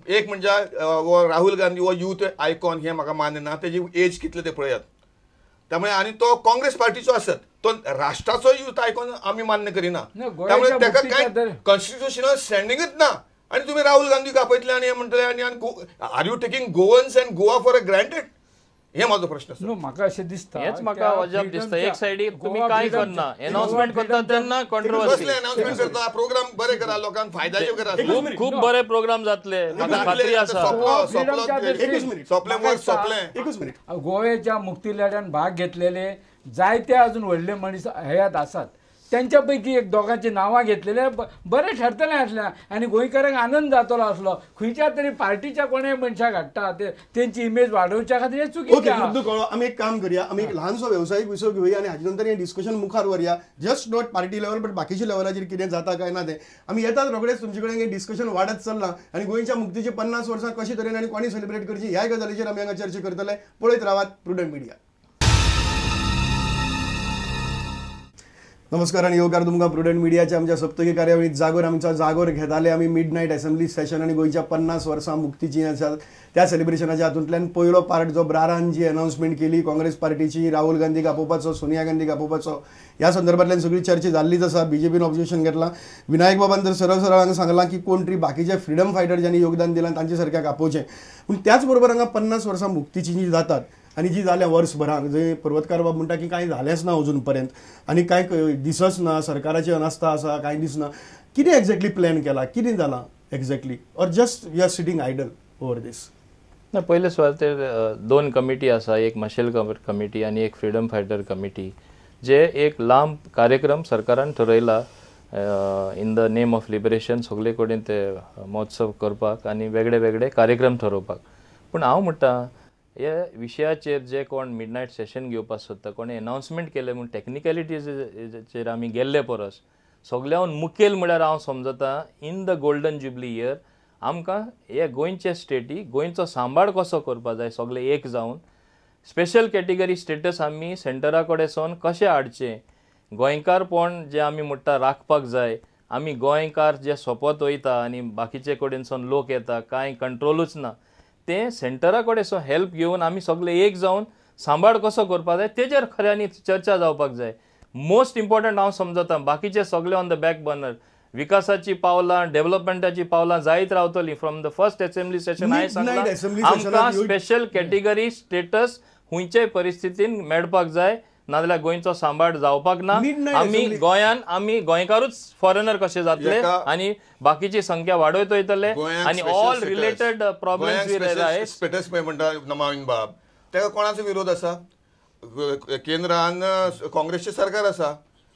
एक म्हणजे हो राहुल गांधी हो यूथ आयकॉन हें म्हाका मान्य ना, तेजी एज कितले ते पळयात. त्यामुळे आनी तो काँग्रेस पार्टीचो आसत तो राष्ट्राचो यूथ आयकॉन आमी मान्य करिना, त्यामुळे ताका कांय कॉन्स्टिट्युशनल स्टँडिंगच ना. आनी तुमी राहुल गांधीक आपयतले आनी हें म्हणटले आनी are you taking Goans and Goa for a granted, हे म्हाजो प्रश्न आसा. म्हाका अशें दिसता, हेच म्हाका अजाप दिसता. एक सायडीक तुमी कांय करना, अनाउन्समेंट करता तेन्ना कॉन्ट्रोवर्सी, अनाउन्समेंट करता, प्रोग्राम बरे करा, लोकांक फायद्याचे करा, खूब बरे प्रोग्राम जातले म्हाका खात्री आसा. सोंपलें वर्स सोंपलें. एकूच मिनिट. गोव्याच्या मुक्ती लढ्यान भाग घेतलेले जायते अजून व्हडले मनीस हयात आसात, त्यांच्या पैकी एक दोगांची नांवां घेतलेले बरें ठरतलें आसलें आनी गोंयकारांक आनंद जातलो आसलो. खंयच्या तरी पार्टीच्या कोणेय मनशाक हाडटा ते तेंची इमेज वाडोवच्या खातीर हें चुकीचें. ओके, मुद्दो कळ्ळो. आमी एक काम करूया, आमी एक ल्हानसो वेवसायीक विसव घेवया आनी हाजे नंतर हें डिस्कशन मुखार व्हरया. Just not party level but बाकीच्या लेवलाचेर कितें जाता काय ना तें आमी येतात रोखडेच तुमचे कडेन. हें डिस्कशन वाडत चल्लां आनी गोंयच्या मुक्तीची 50 वर्सां कशे तरेन आनी कोणी सेलिब्रेट करची ह्याय गजालीचेर आमी हांगा चर्चा करतले. पळयत रावात प्रुडंट मिडिया. नमस्कार आनी येवकार तुमकां प्रुडंट मिडियाच्या आमच्या सप्तकी कार्यावळीत जागोर. आमचा जागोर घेताले आमी मिड नायट असेंब्ली सेशन आनी गोंयच्या 50 वर्सां मुक्तीची आसा त्या सेलिब्रेशनाच्या हातूंतल्यान पयलो पार्ट जो ब्रारान जी अनाउन्समेंट केली काँग्रेस पार्टीची, राहुल गांधीक आपोवपाचो, सोनिया गांधीक आपोवपाचो, ह्या संदर्भांतल्यान सगळी चर्चा जाल्लीच आसा. बीजेपीन ऑब्जेक्शन घेतलां. विनायक बाबान तर सरळ सरळ हांगा सांगलां की कोण तरी बाकीचे फ्रिडम फायटर ज्यांनी योगदान दिलां तांचे सारक्याक आपोवचें. पूण त्याच बरोबर हांगा 50 वर्सां मुक्तीची जी जातात आनी जी जाल्या वर्सभराक, जंय पर्वतकार बाब म्हणटा की कांय जालेंच ना अजून पर्यंत आनी कांय दिसच ना, सरकाराची अनास्था आसा, कांय दिसना. कितें एक्झॅक्टली प्लॅन केला, कितें जालां exactly, or just we are sitting idle over this? ना, पयले सुवातेर दोन कमिटी आसा, एक मशेल कमिटी आनी एक फ्रिडम फायटर कमिटी, जे एक लांब कार्यक्रम सरकारान ठरयला in the name of liberation, सगळे कडेन ते महोत्सव करपाक आनी वेगळे वेगळे कार्यक्रम ठरोवपाक. पूण हांव म्हणटा हे विशयाचेर जे कोण मिडनायट सेशन घेवपाक सोदता, कोणें एनाउन्समेंट केलें म्हूण टॅक्निकलिटीचेर आमी गेल्ले परस सगळ्याहून मुखेल म्हळ्यार हांव समजता in the golden jubilee year आमकां हे गोंयचे स्टेटी गोंयचो सांबाळ कसो करपाक जाय, सगळे एक जावन स्पेशल कॅटेगरी स्टेटस आमी सेंटरा कडेन सावन कशें हाडचें, गोंयकारपण जें आमी म्हणटा राखपाक जाय. आमी गोंयकार जे सोंपत वयता आनी बाकीचे कडेन सावन लोक येता, कांय कंट्रोलूच ना, तें सेंटरा कडेन सो हेल्प घेवन आमी सगळे एक जावन सांबाळ कसो करपाक जाय तेजेर खऱ्यांनी चर्चा जावपाक जाय. मोस्ट इम्पॉर्टंट हांव समजता बाकीचे सगळे ऑन the back burner, विकासाची पावलां, डेव्हलपमेंटाची पावलां जायत रावतली. From the first assembly session हांवें सांगलां आमकां स्पेशल कॅटेगरी स्टेटस खंयच्याय परिस्थितीन मेळपाक जाय, नाजाल्यार गोंयचो सांबाळ जावपाक ना. आमी गोंयान आमी गोंयकारूच फॉरेनर कशे जातले आनी बाकीची संख्या वाडयत वयतले आनी all related problems we arise. Status पळय म्हणटा नमाविन बाब, ताका कोणाचो विरोध आसा? केंद्रान काँग्रेसचें सरकार आसा,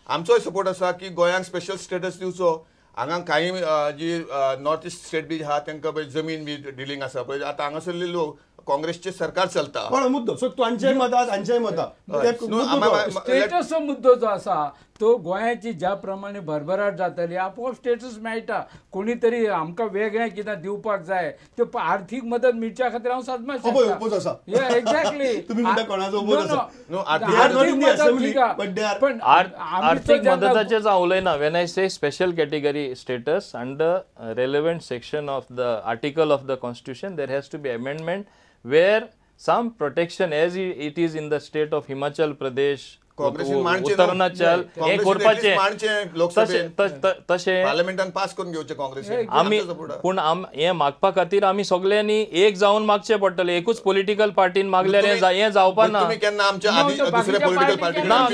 आमचोय सपोर्ट आसा की गोंयांक स्पेशल स्टेटस दिवचो. हांगा कांय जी नॉर्थ इस्ट स्टेट बी आहा तांकां पळय जमीन बी डिलींग आसा पळय, आतां हांगासरले लोक काँग्रेसचें सरकार चलता. पण मुद्दो सो तांचेय मतां तांचेय मतां स्टेटसचो मुद्दो जो आसा तो गोंयाची ज्या प्रमाणे भरभराट जातली आपोआप स्टेटस मेळटा. कोणी तरी आमकां वेगळें कितें दिवपाक जाय, त्यो आर्थीक मदत मेळच्या खातीर हांव सदमात आसा. एक्झॅक्टली पण आर्थीक मदताचेच हांव उलयना. When I say special category status under relevant section of the article of the constitution there has to be amendment where some protection as it is in the state of Himachal Pradesh, Uttaranchal, हे करपाचें तशें पार्लमेंटान pass करून घेवचें काँग्रेसीन. आमी पूण हें मागपा खातीर आमी सगळ्यांनी एक जावन मागचें पडटलें. एकूच पॉलिटिकल पार्टीन मागल्यार हें जावपा ना. ना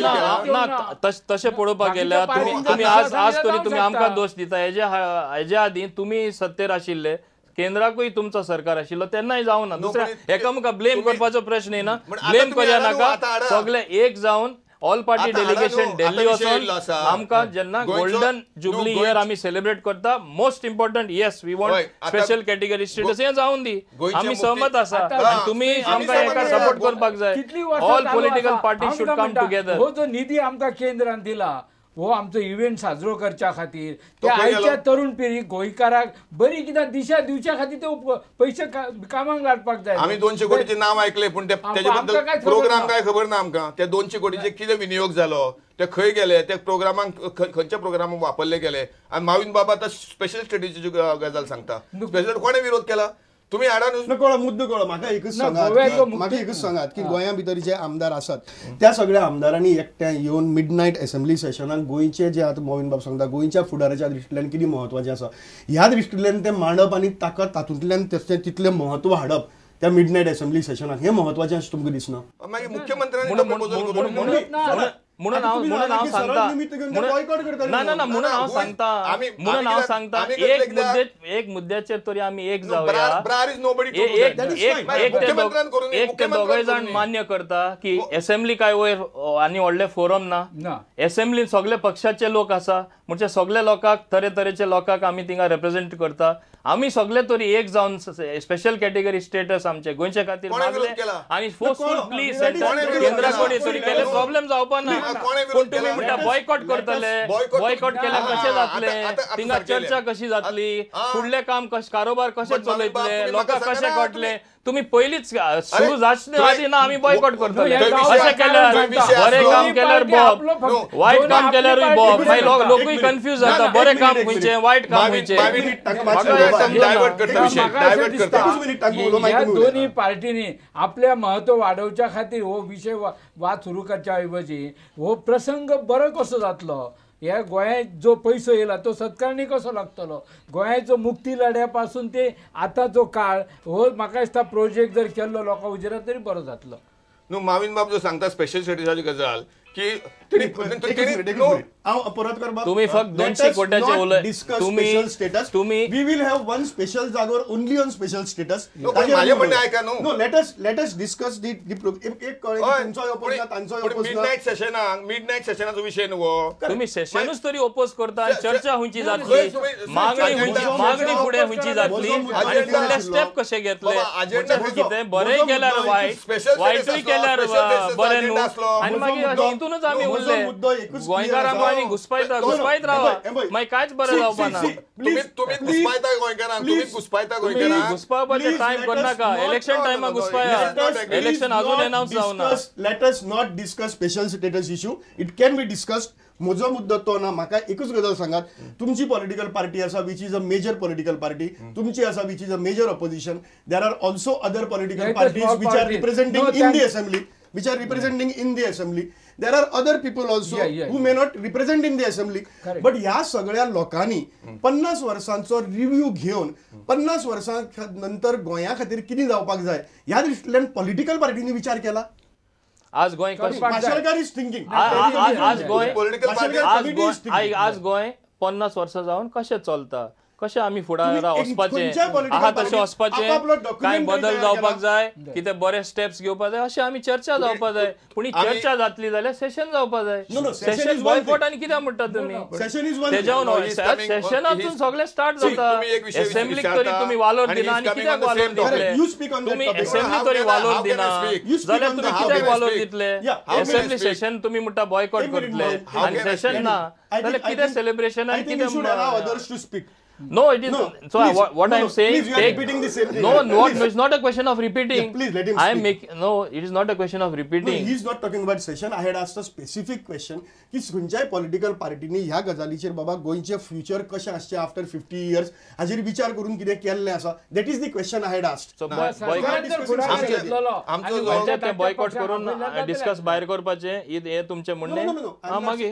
ना तशें पळोवपाक गेल्यार तुमी आज आज तरी तुमी आमकां दोश दिता. हेज्या आदीं तुमी सत्तेर आशिल्ले, केंद्राकूय तुमचो सरकार आशिल्लो, तेन्नाय जावना. दुसऱ्या एकामेका ब्लेम करपाचो प्रश्न येना, ब्लेम करया नाका. सगळे एक जावन ऑल पार्टी डेलिगेशन दिल्ली वचून आमकां जेन्ना गोल्डन जुबली इयर आमी सेलिब्रेट करता, most important yes we want special category status हें जावन दी, आमी सहमत आसा. तुमी आमकां एका सपोर्ट करपाक जाय. All political party should come together. हो जो निधी आमकां केंद्रान दिला हो आमचो इव्हेंट साजरो करच्या खातीर, ते आयच्या तरुण पिळगी गोंयकाराक बरी कितें दिशा दिवच्या खातीर ते पयशे कामाक लाटपाक जाय. आमी 200 कोटीचे नांव आयकले पूण तेजे बद्दल प्रोग्राम काय खबर ना आमकां. ते 200 कोटीचे कितें विनियोग जालो, ते खंय गेले, ते प्रोग्रामाक खंयच्या प्रोग्रामाक वापरले गेले. आनी माविन बाबा आतां स्पेशल स्टडीची गजाल सांगता, स्पेशल कोणें विरोध केला? तुम्ही हाडा कळो मुद्दो कळो. म्हाका एकूच सांगात, म्हाका एकूच सांगात की गोंया भितर जे आमदार आसात त्या सगळ्या आमदारांनी एकठांय येवन मिडनायट असेंब्ली सेशनाक गोंयचे जे आतां मोविन बाब सांगता गोंयच्या फुडाराच्या दृश्टींतल्यान कितें म्हत्वाचें आसा ह्या दृश्टींतल्यान तें मांडप आनी ताका तातूंतल्यान तशें तितलें म्हत्व हाडप त्या मिडनायट असेंब्ली सेशनाक हें म्हत्वाचें अशें तुमकां दिसना? मागीर मुख्यमंत्र्यांनी म्हणून हांव सांगता, ना ना ना, म्हणून हांव सांगता, म्हणून हांव सांगता एक मुद्द्याचेर तरी आमी एक जावया. एक ते दोगय जाण मान्य करता की असेंब्ली काय वयर आनी व्हडलें फोरम ना, असेंब्लीन सगळे पक्षाचे लोक आसा, म्हणजे सगळे लोकांक तरेतरेचे लोकांक आमी थिंगा रिप्रेझेंट करता. आमी सगळे तरी एक जावन स्पेशल कॅटेगरी स्टेटस आमचे गोंयचे खातीर मागले आनी फोर्सफुल प्लीज केंद्रा कडेन तरी केले प्रॉब्लेम जावपा ना. पूण तुमी म्हणटा बॉयकॉट करतले, बॉयकॉट केल्यार कशें जातलें, थिंगा चर्चा कशी जातली, फुडलें काम कारोबार कशें चलयतले, लोकांक कशें कळटलें? तुमी पयलींच सुरू जावचे आदी ना आमी बॉयकॉट करतले. अशें केल्यार बरें काम केल्यार बोब, वायट काम केल्यारूय बोब, मागीर लोकूय कन्फ्यूज जाता, बरें काम खंयचें वायट काम खंयचें. ह्या दोन्ही पार्टींनी आपल्या महत्व वाडोवच्या खातीर हो विशय वाद सुरू करच्या ऐवजी हो प्रसंग बरो कसो जातलो, ह्या गोंयांत जो पयसो येयला तो सत्कारणी कसो लागतलो, गोंयाचो मुक्ती लढ्या पासून ते आतां जो काळ हो म्हाका दिसता प्रोजेक्ट जर केल्लो लोकां उजेरात तरी बरो जातलो. न्हू माविन बाब जो सांगता स्पेशल स्टेटसाची गजाल की तुम्ही फक्त 200 कोट्याचे उलय, तुम्ही we will have one special Jagor only on special status. माझे म्हणणें आयका न्हू, no let us let us discuss the एक कळ्ळें तुमचोय ओपोज ना तांचोय ओपोज ना. मिडनायट सेशनाक, मिडनायट सेशनाचो विशय न्हू हो. तुम्ही सेशनूच तरी ओपोज करता, चर्चा खंयची जातली, मागणी फुडें खंयची जातली आनी फुडले स्टेप कशे घेतले, कितें बरें केल्यार वायट, वायटूय केल्यार बरें न्हू. आनी मागीर हितूनच आमी उरले गोंयकारांक आनी घुसपायता घुसपायत रावा, मागीर कांयच बरें जावपा ना. तुमी घुसपायता गोंयकारांक, तुमी घुसपायता गोंयकारांक. घुसपावपाचें टायम करनाका, इलेक्शन टायमाक घुसपाया, इलेक्शन अजून अनाउन्स जावना. Let us not discuss special status issue, it can be discussed. म्हजो मुद्दो तो ना. म्हाका एकूच गजाल सांगात, तुमची पॉलिटिकल पार्टी आसा which is a major political party, तुमची आसा which is a major opposition, there are also other political parties which are representing in the assembly, which are representing in the assembly. There are other people also who may not represent in the assembly. But ह्या सगळ्या लोकांनी 50 वर्सांचो review घेवन 50 वर्सां नंतर गोंया खातीर कितें जावपाक जाय ह्या दृश्टींतल्यान पॉलिटिकल पार्टींनी विचार केला. आज गोंय माशेलकार is thinking, आज गोंय आज गोंय 50 वर्सां जावन कशें चलता, कशें आमी फुडारा वचपाचें आहा तशें वचपाचें, कांय बदल जावपाक जाय, कितें बरे स्टेप्स घेवपाक जाय, अशें आमी चर्चा जावपाक जाय. पूण ही चर्चा जातली जाल्यार सेशन जावपाक जाय. सेशन बॉयकॉट आनी कित्याक म्हणटा तुमी? तेज्यावन सेशनातून सगळें स्टार्ट जाता. एसेंब्लीक तरी तुमी वालोर दिना आनी कित्याक वालोर दितले? तुमी एसेंब्ली तरी वालोर दिना जाल्यार तुमी कित्याक वालोर दितले? एसेंब्ली सेशन तुमी म्हणटा बॉयकॉट करतले आनी सेशन ना जाल्यार कितें सेलिब्रेशन आनी कितें? No, it is. No, so please, what I am saying, please, you are repeating the same thing. No, no, it's not a question of repeating. Yeah, please let him I am speak. making. No, it is not a question of repeating. No, he is not talking about session. I had asked a specific question की खंयच्याय political पार्टीनी ह्या गजालीचेर बाबा गोंयचें future कशें आसचें after 50 years हाजेर विचार करून कितें केल्लें आसा. That is the question I had asked. So आमचो बॉयकॉट करून डिस्कस भायर करपाचें हें तुमचें म्हणणें? मागीर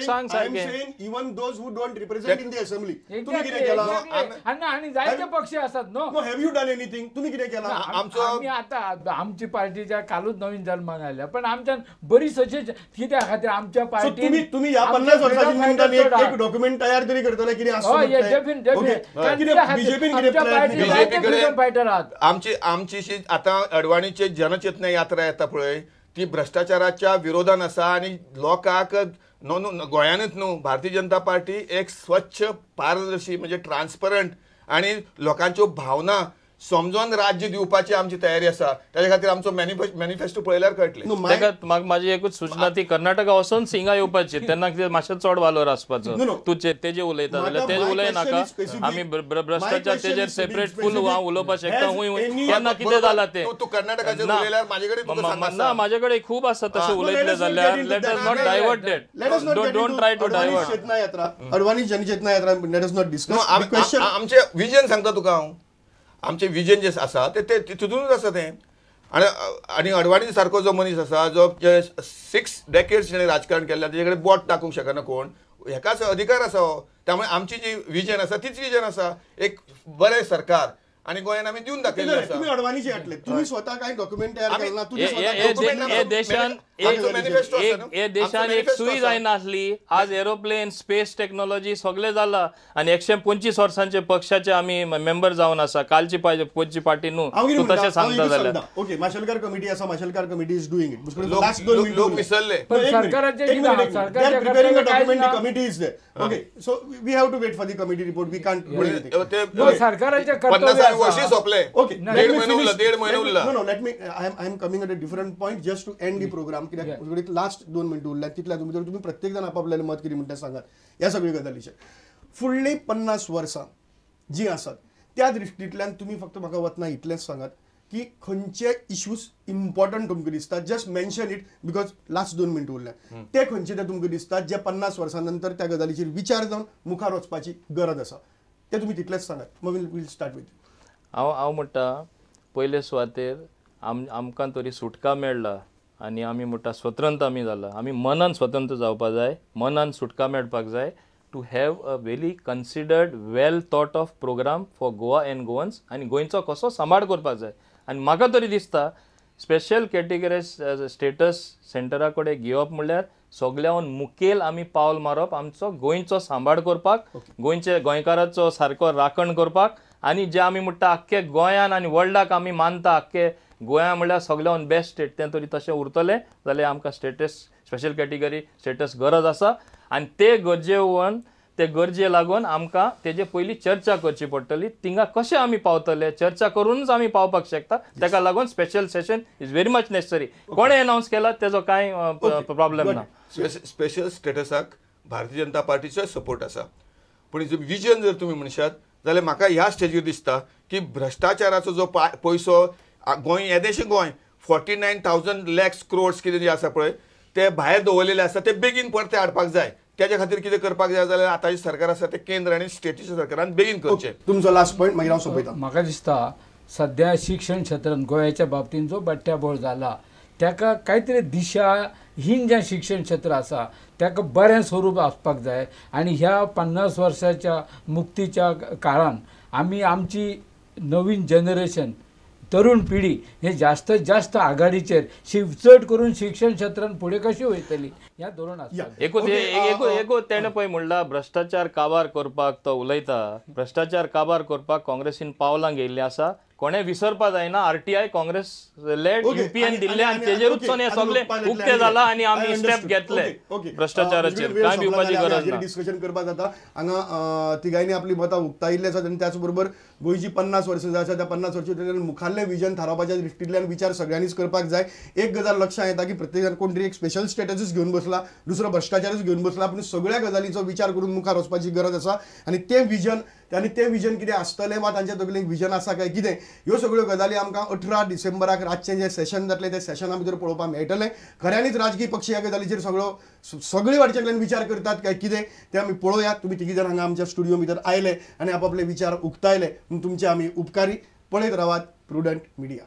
सांग I am saying even those who don't represent in the assembly, तुमी कितें केलां? आनी जायते पक्ष आसात न्हू. Have you done anything? तुमी कितें केलां? आमी आतां आमची पार्टीच्या कालूच नवीन जल्माक आयल्या, पण आमच्यान बरीच अशी कित्या खातीर आमच्या पार्टी तुमी ह्या 50 वर्साच्या निमतान एक डॉक्युमेंट तयार तरी करतले कितें आसता? आमची आमची आतां अडवाणीची जनचेतना यात्रा येता पळय, ती भ्रष्टाचाराच्या विरोधान आसा आनी लोकांक न्हू न्हू गोंयानूच न्हू, भारतीय जनता पार्टी एक स्वच्छ पारदर्शी म्हणजे ट्रान्सपरंट आनी लोकांच्यो भावना समजून राज्य दिवपाची आमची तयारी आसा. ताजे खातीर आमचो मॅनिफेस्टो पळयल्यार कळटलें. ताका म्हाका म्हाजी एकूच सूचना, ती कर्नाटका वचून सिंगा येवपाची तेन्ना कितें मातशें चड वालोर आसपाचो. तूं तेजे उलयता जाल्यार तेजे उलयनाका, आमी भ्रष्टाचार तेजेर सेपरेट फूल हांव उलोवपाक शकता. हुंय केन्ना कितें जालां तें तूं कर्नाटकाचेर उलयल्यार म्हाजे कडेन ना, म्हाजे कडेन खूब आसा तशें उलयतलें जाल्यार. Let us not divert that, don't try to divert. Advani Janchetna Yatra let us not discuss. आमचें विजन सांगता तुका हांव. आमचें विजन जें आसा तें तितूनच आसा तें. आनी आनी अडवाणी सारको जो मनीस आसा जो 6 डेकेड्स जेणे राजकारण केल्लें तेजे कडेन बोट दाखोवंक शकना कोण, हेकाच अधिकार आसा हो. त्यामुळे आमची जी विजन आसा तीच विजन आसा, एक बरें सरकार आनी गोंयान आमी दिवन दाखयल्लें आसा. तुमी अडवाणीचे हाडले, तुमी स्वता कांय डॉक्युमेंट तयार केला ना, हे देशान एक सुई जायनासली, आज एरोप्लेन स्पेस टेक्नॉलॉजी सगळें जाला आनी 125 वर्सांचे पक्षाचे आमी मेंबर जावन आसा. कालची पक्षी पार्टी न्हू, तूं तशें सांगता जाल्यार. ओके, माशेलकार कमिटी आसा, Mashelkar committee is doing it. लोक विसरले. Committee is there. Okay, so we have to wait for the committee report. We can't do anything. सरकाराचे कर्तव्य Okay, let me finish. No, let me. I am coming at a different point just to end the program. कित्याक last 2 मिनटं उरल्या, तितल्या तुमी तर तुमी प्रत्येक जाण आपापल्याले मत कितें म्हणटा सांगात ह्या सगळ्या गजालीचेर. फुडली 50 वर्सां जी आसात त्या दृश्टींतल्यान तुमी फक्त म्हाका वतना इतलेंच सांगात की खंयचे इश्यूज इम्पॉर्टंट तुमकां दिसतात, just mention it because last 2 मिनटं उरल्या, ते खंयचे ते तुमकां दिसतात जे 50 वर्सां नंतर त्या गजालीचेर विचार जावन मुखार वचपाची गरज आसा, ते तुमी तितलेंच सांगात. Will start with. हांव म्हणटा पयले सुवातेर आमकां तरी सुटका मेळ्ळा आनी आमी म्हणटा स्वतंत्र आमी जाला, आमी मनान स्वतंत्र जावपा जाय, मनान सुटका मेळपाक जाय. To have a very considered well thought of programme for Goa and Goans आनी गोंयचो कसो सांबाळ करपाक जाय. आनी म्हाका तरी दिसता स्पेशल कॅटेगरी स्टेटस सेंटरा कडेन घेवप म्हणल्यार सगळ्याहून मुखेल आमी पावल मारप आमचो गोंयचो सांबाळ करपाक, गोंयचे गोंयकाराचो सारको राखण करपाक. आनी जे आमी म्हणटा आख्खे गोंयान आनी वर्ल्डाक आमी मानता आख्खे गोंया म्हणल्यार सगळ्याहून बेस्ट स्टेट, तें तरी तशें उरतलें जाल्यार आमकां स्टेटस स्पेशल कॅटेगरी स्टेटस गरज आसा. आनी ते गरजेवन ते गरजे लागून आमकां तेजे पयलीं चर्चा करची पडटली, थिंगा कशें आमी पावतले चर्चा करूनच आमी पावपाक शकता. ताका लागून special session is very much necessary. कोणें अनावन्स केला तेजो कांय प्रॉब्लेम ना. स्पेशल स्टेटसाक भारतीय जनता पार्टीचोय सपोर्ट आसा, पूण विजन जर तुमी म्हणशात जाल्यार म्हाका ह्या स्टेजीर दिसता की भ्रश्टाचाराचो जो पयसो गोंय येदेशें गोंय 49,000 लॅक्स क्रोड्स कितें जे आसा पळय ते भायर दवरलेले आसा, ते बेगीन परते हाडपाक जाय. त्याच्या खातीर कितें करपाक जाय जाल्यार आतांचें सरकार आसा तें केंद्र आनी स्टेटीच्या सरकारान बेगीन करचें. तुमचो लास्ट पॉयंट मागीर हांव सोंपयता. म्हाका दिसता सद्या शिक्षण क्षेत्रांत गोंयाच्या बाबतींत जो बट्ट्याबोळ जाला ताका कांय तरी दिशाहीन जें शिक्षण क्षेत्र आसा ताका बरें स्वरूप आसपाक जाय. आनी ह्या 50 वर्साच्या मुक्तीच्या काळान आमी आमची नवीन जनरेशन तरुण पिढी हे जास्त जास्त आघाडीचेर चड करून शिक्षण क्षेत्रांत फुडें कशी वयतली ह्या धोरण आसा. एकूच तेणें पळय म्हणला भ्रश्टाचार काबार करपाक तो उलयता, भ्रश्टाचार काबार करपाक काँग्रेसीन पावलां घेयल्लीं आसा, कोणें विसरपा जायना. आरटीआय काँग्रेस लेड युपीएन दिल्ले आनी तेजेरूच हे सगळे उक्ते जाला आनी आमी स्टेप घेतले भ्रश्टाचाराचेर, कांय भिवपाची गरज ना. डिस्कशन करपाक जाता हांगा तिगांनी आपली मतां उक्तायिल्ली आसात आनी त्याच बरोबर गोंयची 50 वर्सां आसा त्या 50 वर्सां मुखाल्लें विजन थारावपाच्या दृश्टींतल्यान विचार सगळ्यांनीच करपाक जाय. एक गजाल लक्षांत येता की प्रत्येक जाण कोण तरी एक स्पेशल स्टेटसूच घेवन बसला, दुसरो भ्रश्टाचारूच घेवन बसला, पूण सगळ्या गजालींचो विचार करून मुखार वचपाची गरज आसा. आनी तें विजन आनी तें विजन कितें आसतलें वा तांच्या तकलेक विजन आसा काय कितें, ह्यो सगळ्यो गजाली आमकां 18 डिसेंबराक रातचें जें सेशन जातलें त्या सेशना भितर पळोवपाक मेळटलें. खऱ्यांनीच राजकीय पक्ष ह्या गजालीचेर सगळे वाटच्यांतल्यान विचार करतात काय कितें तें आमी पळोवया. तुमी तिगी जाण हांगा आमच्या स्टुडियो भितर आयले आनी आपापले विचार उक्तायले, तुमचे आमी उपकारी. पळयत रावात प्रुडंट मिडिया.